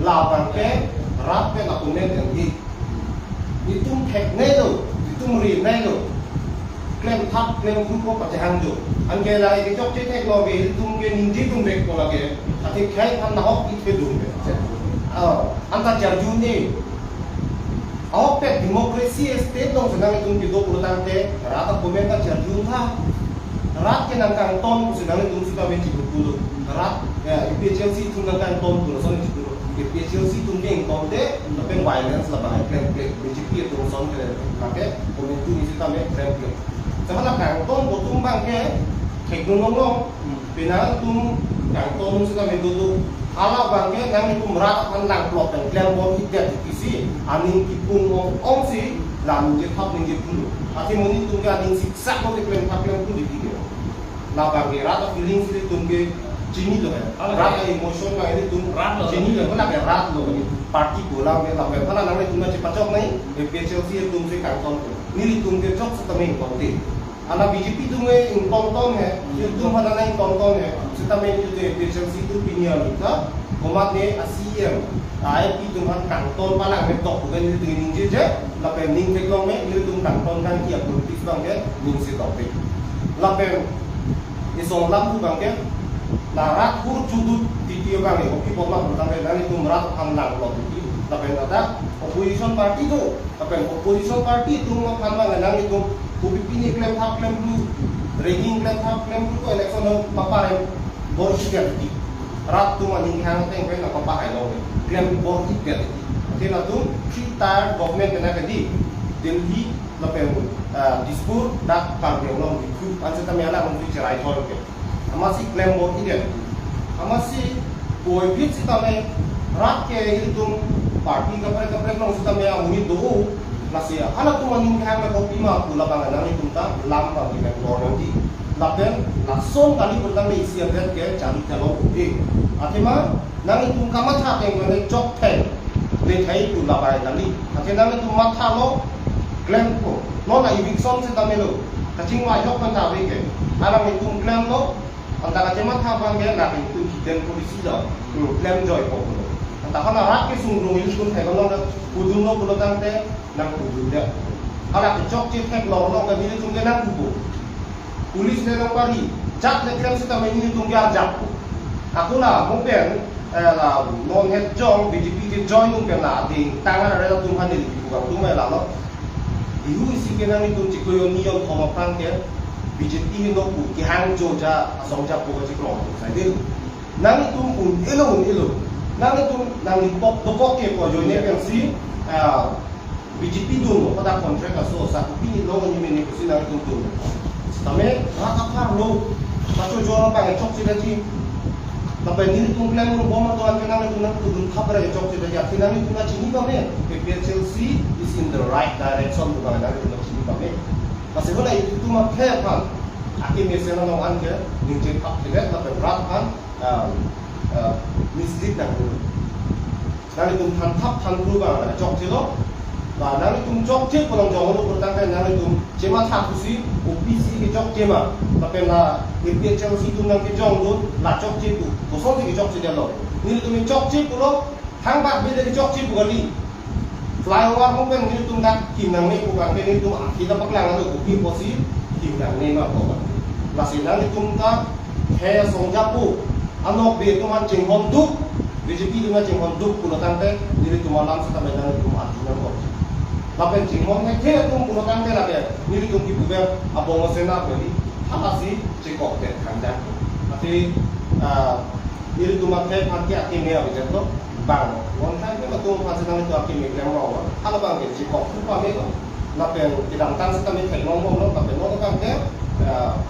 La abang ke rat pen apumen en hi. Itum theknei lo, itum rinei lo. Klemthap klemkru ko pachehang jo. Anke la kechokche theklo ke itum ke ningje dun bek ko lake. Athe khei than nahok ithe dun bek. Oh, anta charju ne. Ahokpet democracy state along si nanglitum kedo pulo tangte, rat apumen ta charju tha. Rat ke nangkangton pusi nanglitum sitame chipu pulo. Rat, ya, A P H L C atum nangkangton pulo, lason chipu pulo. A P H L C atum ke ingtonte, lapen violence labang klemkle. B J P atum ason ke lake, komantu ni sitame klemkle. Sehala kangton atum abang ke, thekdun longlong, penang atum kangton sitame dodo. Hala abang ke nanglitum rat aphan langplot pen klem bom-idet isi, aning kipung ong-ong si, la ningje thap ningje pulo. Athe monit atum ke aning siksak ko klemthap klemkru di ke. Labang ke rat a-feeling si itum ke chinilo kan. Rat a-emotion abang itum chinilo, hala ke rat lo kan. Party bola ke lapen hala nanglitum chepachok nai, A P H L C atum si kangton. Nelitum ke chok setame ingtonte. Hala B J P atum ke ingtonton he, itum hala nang ingtonton he. Setame itum A P H L C atum pini alam ta, komatne a-C E M, a-I P atum aphan kangton palang me tok bukan itum ningjeje, lapen ning theklong me, itum kangton kangki a-politics abang ke, ning si tokpik. Lapen, ison alam tu abang ke, la rat hur chudut titi abang ke, kopi bom ma abang ke, nanglitum rat aphan langplot titi, lapen ladak opposition party do, lapen opposition party atum aphan abang nanglitum, kopi pini klemthap klemkru, rigging klemthap klemkru ko election ho paparem bor-idet titi. Rat atum aning kehang ateng pen nangpapahailo. Klem bor-idet titi. Athe latum three-tier government kena ke di. Delhi lapen, ah, Dispur dak Karbi Anglong Diphu. Ansetame alang nungsi cherai thor ke. Amatsi klem bor-idet titi. Amatsi koibit sitame rat ke itum party kaprek kaprek along sitame amonit do. Lasi halatum aning kehang ke kopi ma pu labang nanglitum ta lam abang di kan bor-idet titi. Lapen lason kali pulotangte isi adet ke chari talo udi. Athema nanglitum kamatha ateng mane chok theng. Lethai pu labang kali. Athe nanglitum mathalo klempo. Non la eviction sitame lo. Kachingvai jok pen ta ave ke. Alang itum klemlo. Anta kachematha abang ke la itum hidden policy lo. Hmm, klem joipo lo. Anta hala rat kesung rong itum thek along pudunlo pulotangte nangpudundet. Hala kechokche theklong along ke nelitum ke nangpupo. Police le nangpari, chak le klem sitame nelitum ke arjappo. Ako la mo pen, eh, la non het jong B J P ke join nung pen la ding tang arare atum aphan neli kipu kangtung lalo. Bihu isi ke nanglitum chiklo hini hini thom aphrang ke B J P heno pu kehang jo ja asong ja pu kachikrong sai dei. Nanglitum un-elo un-elo. Nanglitum nangli pok dokok ke ko ajoine pensi, ah, B J P dunlo, pada contract aso, sa pini long ni mene pusi nanglitum dun. Tame rat apar lo, pacho jor abang chokche daji. Lapen nelitum plan mo bom ato an ke nanglitum nangtum dun thap ra chokche daji. Athi nanglitum nangchini pame, A P H L C is in the right direction, bukan nanglitum nangchini pame. Lasi hala itum akhei aphan, akeme Sena along an ke, ningje thap thedet, lapen rat aphan, ah, ah, mislead nangdun. Nanglitum than thap than phru abang chokchelo. Ba nanglitum chokche pu along jonglo pulotangte nanglitum chematha pusi O B C ke chokche ma. Lapen la A P H L C atum nangkejongdun la chokche pu. Kosonsi ke chokchedetlo. Nelitum chokche pulo, thangbak bile ke chokche pu kali. Flyover mo pen nelitum dak kim nangne pu abang ke nelitum akhei ta paklang alo kopi pusi kim nangne ma ko. Lasi nanglitum ta he songjapo anokbe atum an chinghon duk, B J P atum an chinghon duk pulotangte nelitum alam seta menang nelitum arju nangkok. Lapen chinghon thekthe atum pulotangte lake nelitum kipu pen abong Sena pu kali, halasi chekokdet khangjang. Athe, ah, nelitum akhei aphan ke akeme abang jatlo bang. One time ke atum aphan si nanglitum akeme klem rong. Hala abang ke chekok pamelo. Lapen kedamtang seta me theklong bomlo, lapen non abang ke, ah,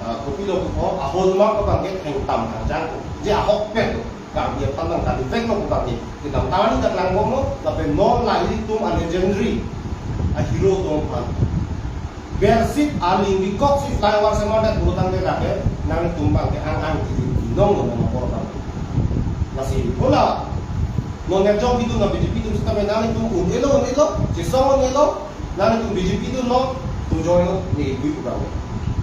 ah, kopilo pu ko, a hallmark abang ke thengtam khangjang ko. Je ahokpet lo. Karbi aphan nangkali vek lo pu abang ke. Kedamtang ta klang bomlo, lapen non la ilitum a legendary a hero atum aphan. Bersit aling bikok si flyover semandet pulotangte lake, nanglitum abang ke ang ang kiri nong lo nang apor abang. Lasi hala non nerjong bidun na B J P atum seta menang nelitum un-elo un-elo, chesong un-elo, nanglitum B J P dunlo, dojoi lo, ne bui pu abang.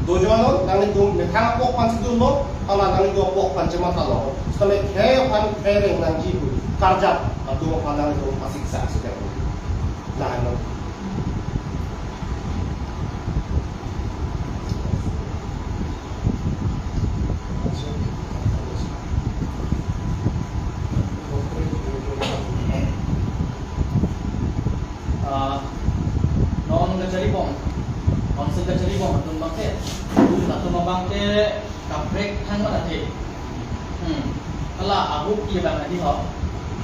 Dojoi lo, nanglitum methang apok aphan si dunlo, hala nanglitum apok aphan chematha lo. Seta me khei aphan khei reng nangji pu karjap atum aphan nanglitum asiksa si dak. Lahenlo. Ah, non kachari bom, non si kachari bom atum abang ke, atum abang ke kaprek thang mana the. Hmm. Hala ahok ke abang adi ho.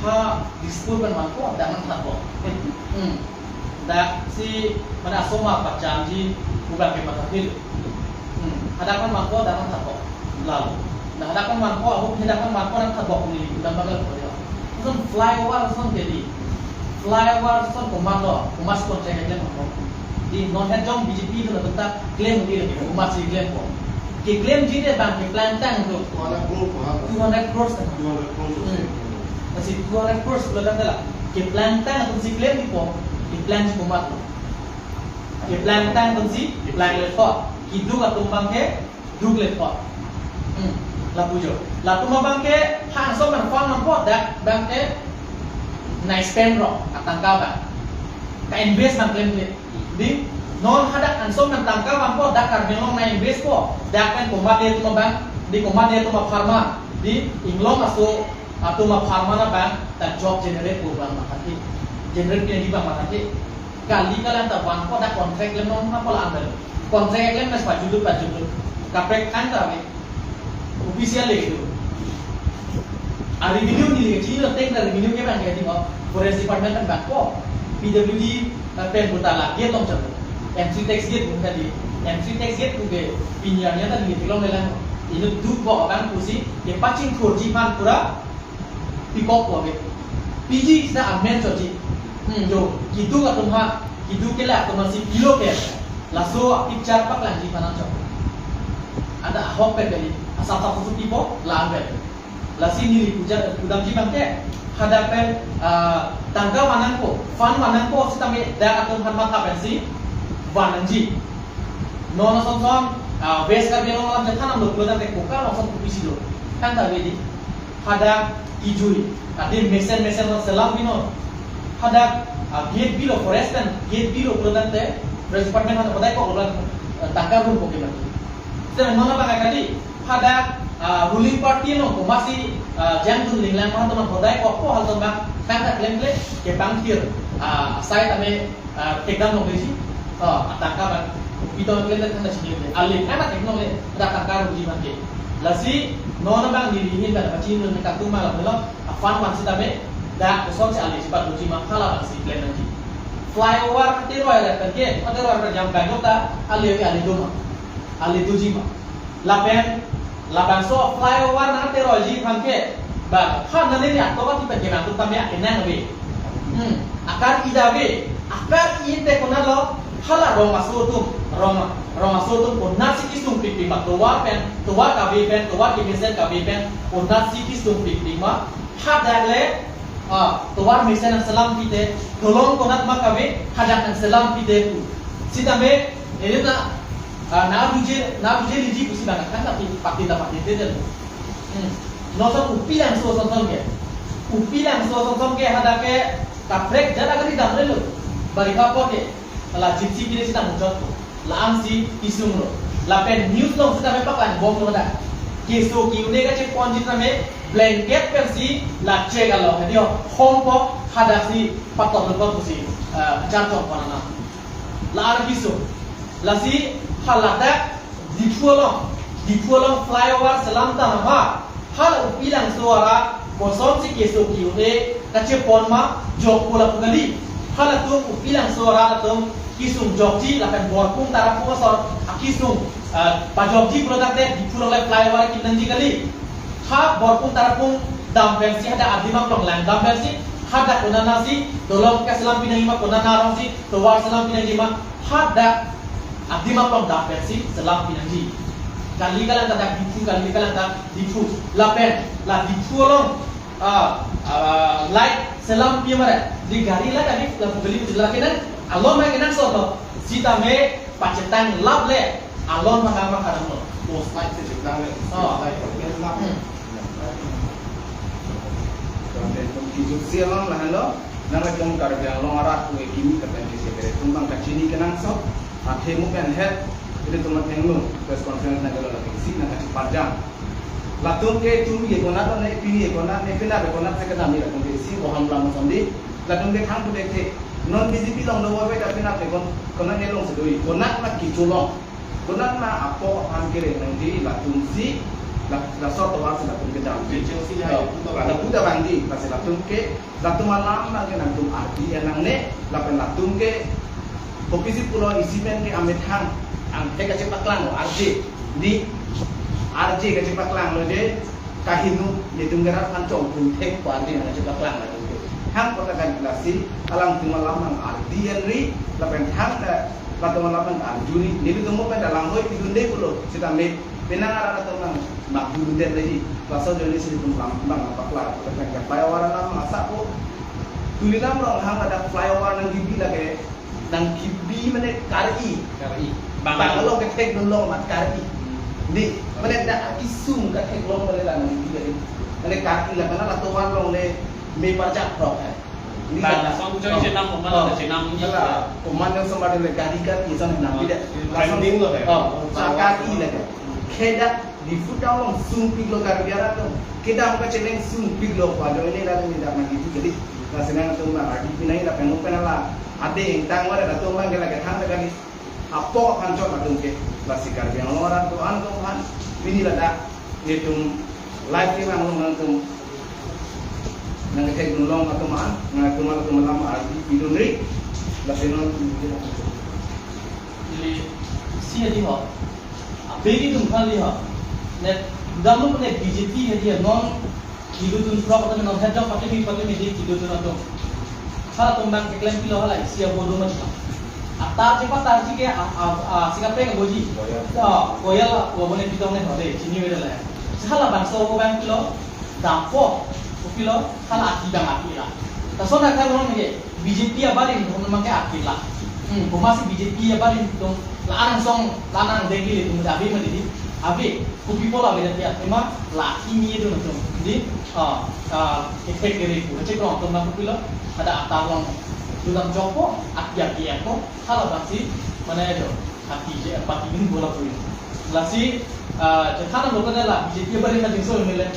Ha Dispur pen mangko dak nangthat bom. Hmm. Dak si mana asoma pachamji pu abang ke mathaphil. Hmm. Hadak pen mangko dak nangthat bom. Lalu. Nah, hadak pen mangko, ahok hadak pen mangko nangthat bom ni, pu abang ke lapu ya. Lason flyover lason ke dei. Flyover lason komatlo, komat si contract keklem mangko. Dei non het jong B J P atum ta klem dei lake, komat si klem bom. Keklemji abang ke plan tang atum. Two hundred crore ko ha? Two hundred crores ta. Two hundred crores. Hmm. Lasi two hundred crores pulotangte la. Keplang tang atum si klemji bom, keplang si komatlo. Keplang tang atum si, keplang le thot. Keduk atum abang ke, duk le thot. Hmm. Lapu jo. Latum abang ke, ha asoma fund nangpo dak abang ke, nang spend rong, atangka abang. Ka invest nangklemkle. Dei, non hadak asoma tangka vangpo, dak Karbi Anglong nang invest po, dak pen komatne atum abang, dei komatne atum apharman, dei inglong aso atum apharman abang, ta job generate po abang mathaphit, generate pi abang mathaphit. Kali kalang ta vangpo dak contract klem nangpo la amel. Contract klem mes pajudut pajudut. Kaprek an ta ave. Official le itu. A revenue neli kechini lo, teng ta revenue ke abang ke di mo. Forest Department pen bangpo. P W D, eh, pen puta la gate along chapo. Entry tax gate pu tadi. Entry tax gate pu ke pini arni ta neli theklongle lang. Inut duk bom abang pusi kepachingthurji aphan pura pikok ko ke. P G sida amen choji. Hmm, jo, keduk atum ha, keduk ke la atum si pilo ke. Laso picture paklangji aphan nangchok. Ada ahok pen kali, asap sap susu pipo, la pen. Lasi neli puja, pudamji abang ke, hadak pen, ah, tangka vang nangpo, fund vang nangpo, sitame dak atum aphan matha pensi vang nangji. Non ason son, ah, West Karbi Anglong alam chethan nanglo pulo tangte koka along son kopisi do. Kan ta ave dei. Hadak kejui, adim mesen mesen lo selam pinon. Hadak, ah, gate bilo, forest pen gate bilo pulo tangte, forest department hadak bodai kok lo, ah, tangka room ko ke mati. Sitame non abang kali, hadak, ah, ruling party along komatsi, ah, jangdun linglang ma atum bodai kokpo, halatum abang tangka klemkle kepangthir, ah, asai tame, ah, thekdam longleji. Oh, atangka abang. Piton kalian kan nasi ni. Ale, kan atik nong le, ada atangka rugi abang ke. Lasi, non abang diri hin kan pachin nun katu malam lo, afan wan sitame, dak kosong si ale cepat rugi ma hala abang si plan nanti. Flyover kate roi ada kan ke, kate roi ada jam banyak ta, ale ale doma. Ale tuji ma. Lapen, labangso flyover nangteroiji aphan ke, ba, ha nani ni ato ka tipen ke nangtum tame akenang ave. Hmm, akar ida ave, akar ite konat lo, hala rong aso atum, rong, rong aso atum konatsi kesung pikpik ma, tovar pen, tovar kave pen, tovar kemesen kave pen, konatsi kesung pikpik ma, hadak le, ah, tovar mesen nangselam pite, dolong konat ma kave, hadak nangselam pite pu. Sitame, ini na, ah, na buje, na buje liji pusi bang kan tapi pati ta pati te den. Hmm. Noson upi langso sonson ke. Upi langso sonson ke hadak ke kaprek jada kali dam le lo. Bari ka pote. Ala jipsi kiri sita mujot ko. La-an si kesung lo. Lapen news along sitame paklang bom lo dak. Keso ke-un-e kacheponji tame blanket pensi la check along. Hadi ho, hom po hadak si patok lo po pusi, eh, charchong pon ana. La-an kesung. Lasi haladak Diphu along, Diphu along flyover selam tangma. Hala upi langso ara kosonsi keso ke-un-e kachepon ma jokpo lapu kali. Halatum upi langso ara atum kesung jokji lapen Borpung Tarapung asor akesung, eh, pajokji pulo dak te Diphu along le flyover kim nangji kali. Ha Borpung Tarapung dam pensi hadak adim aklong lang dam pensi hadak konat nangsi dolong keselam pinangji ma, konat nangsi tovar selam pinangji ma, hadak adim aklong dam pensi selam pinangji. Kali kalang ta dak Diphu, kali kalang ta Diphu. Lapen, la Diphu along, ah, ah, light selam pi mare. Di gari la kali la bugli bugli la kenan, alon ma kenan sot lo. Sitame pachetang lap le, alon ma kama karang lo. Post light si chetang le. Oh. Post light. Hmm. Kijutsi along lahenlo, nangtum Karbi Anglong arat pu kimi kapen kisi bere tum bang kachini kenangsot, athe mo pen het, ilitum athengno, press conference nangkelo lagi si nangkacheparjang. Latum ke tumi ke konat ne pini ke konat ne pina ke konat se kedam ni latum ke si boham lam sondi, latum ke thang pu dek the, non B J P along do wa pe ta pina ke kon, konat ne along si do-i, konat ma kecho along. Konat ma apok aphan kereng nangji latum si, la, laso tovar si latum kedam. Kecho si ya, ya, puta bang. La puta bang di, lasi latum ke, latum alam abang ke nangtum ardi enang ne, lapen latum ke, kopisi pulo isi pen ke amethang, angthek kachepaklang lo, arje, di, arje kachepaklang lo de, kaheno, netum ke rat aphan chongpun thek pu arje nangkachepaklang latum ke. Hang kota kan lasi, alangtum alam abang ardi enri, lapen hang ke, latum alam abang arjuri, nelitum mo pen alang hoi pidunde pulo, sitame penang arat atum abang mak dun den lagi, laso joni si tum alam abang paklang, lapen ke flyover alam asa ko, Tuliram Ronghang ada flyover nangkebi lake, nangkebi mane kari. Kari. Bang. Bang along kethek dun long mat kari. Hmm. Di, mane dak akesung kethek long mane la nangkebi kari. Mane kari la kana la tovar along le me parjak rok hai. Ini bang, kan. Song choi chenam, oh, mana chenam ini. Kala, komandan sama dengan gari kan, isan nang tidak. Oh, langsung trending lo, ya? Oh, sakar i lagi. Kedak Diphu town along sungpik lo Karbi arat atum. Kedam kacheleng sungpik lo, pada ini dan ini dan lagi itu jadi. Nah, senang atum bang, lagi pinai lah, pengen pengen lah. Ada yang tang mana atum bang, lagi hang lagi. Apok aphan chot atum ke, lasi Karbi Anglong arat do-an atum aphan, pini ladak, netum live ke nang nangtum, nangkethek dun long atum aphan, nangtum atum alam ardi pidunri, lasi non, ili, si adi ho, abegi tum aphan li ho, net, damu ne B J P adi non, Kedodun prok atum non hedok patimi patimi di kedodun atum. Halatum bang keklem pilo halai isi abodo mati. Atar cepat tarji ke a, a, a, singapeng aboji. Koyal. Oh, koyal wa bone pitong ne hode chini weda le. Hala bangso ko bang pilo dampo ko pilo hala ati bang ati la. Tasona kan non ke. B J P abarim thom nangke akila. Hmm, komatsi B J P abarim thom la-an angsong la-an angdeng kili thom ave ma di. Ave, kopi pola ave dati athema la kimi do thom. Di, ah, ah, kethek kere ku. Chekrong thom nang kopilo, ada atar long. Dodam jokpo, aki aki ako, hala bangsi, mane do. Ati je, pati ini bola pui. Lasi, ah, chethan lo kena la, B J P abarim na jingso mele.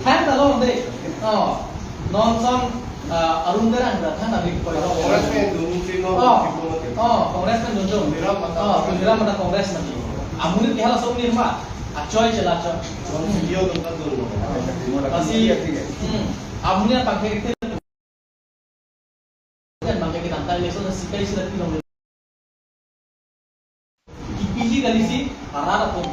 Han ta long de. Oh, non son, Ah, Arun Terang dak than alik koi. Congress pen dun si no, Oh, diplomatic. Oh, Congress pen dun dun. Tuliram Mata Oh, Congress. Tuliram Mata Congress mati. Amonit ke halaso nirma. Achoi chela choi. Chon si yo dun ka dun no. Lasi, hmm, amonit pakai ke kan pakai ke tangka election si kai si lagi long. Kipiji kali si, arat atum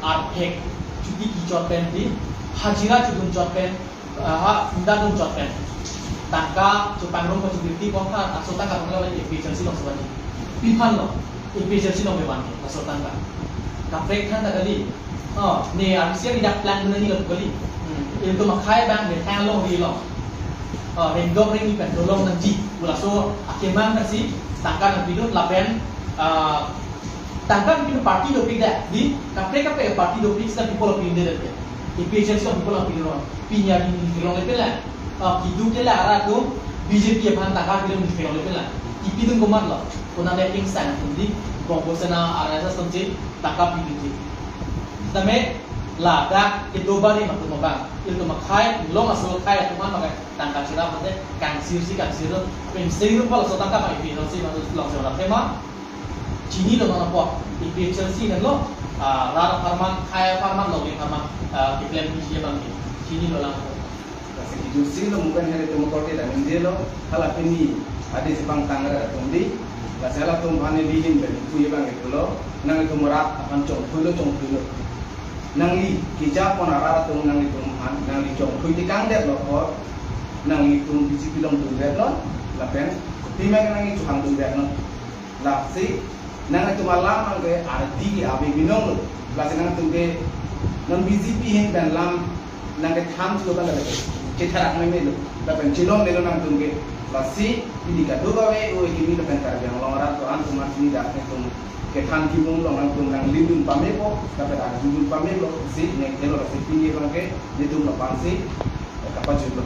arphek chuti kichot pen di, hajira chudun chot pen, ah, ha, inda dun chot pen. Tangka chupang rong ko chubirti ko ha, aso tangka rong lagi A P H L C long sebanji. Pi aphan lo, A P H L C long bewan ke, aso tangka. Kaprek than ta kali. Oh, ne arsi yang dak plan menani lo kali. Hmm. Ilitum akhai abang ne tang long ri long. Oh, rengdok rengni pen dolong nangji. Pu laso akemang nasi tangka nangpidun lapen, ah, tangka nangpidun party dopik dak. Di kaprek kaprek party dopik sita people of India dak. A P H L C people of India. Pini adi nangpilong lepen lang. Ah, kiduk ke la arat atum B J P aphan tangka pidun nangpilong lepen lang. Kipidun komat lo. Konat le king sang atum di. Bongko Sena R S S atum si tangka pidunji. Tame ladak kedo bari matum abang. Ilitum akhai, long aso akhai atum an makai tangka chira pate kangsir si kangsir lo. Pen sing rupa laso tangka ma ipi lo si matum long si orang tema. Chinilo non apot. A P H L C kan lo. Ah, rat apharman, akhai apharman, lo apharman, ah, keklem piji abang ke. Chinilo lang apot. Lasi kejut si lo mukan hari atum korte dan inje lo, hala pini adi si pangtang rat atum di, lasi halatum aphan neli ahin pen pu abang ke pulo, nanglitum rat aphan chongthui lo, chongthui lo. Nangli kejapon arat atum nanglitum aphan, nangli chongthui tekang det lo apot, nanglitum B J P along dundet lo, lapen, pi mek nangli chuhang dundet lo. Lasi, nangtum alam nangke ardi ke ave binong lo. Lasi nangtum ke non B J P ahin pen lam nangkethan thulo kan lake. Chetharak meme lo. Lapen chelong melo nangtum ke. Lasi, pini kadokave o kimi lapen Karbi Anglong arat atum an kumat sini dak nangtum kethan kibung long nangtum nanglindun pame po, lapen arjudun pame po, si nangkelo lasi pini abang ke, nangtum lapan si, kapajut lo.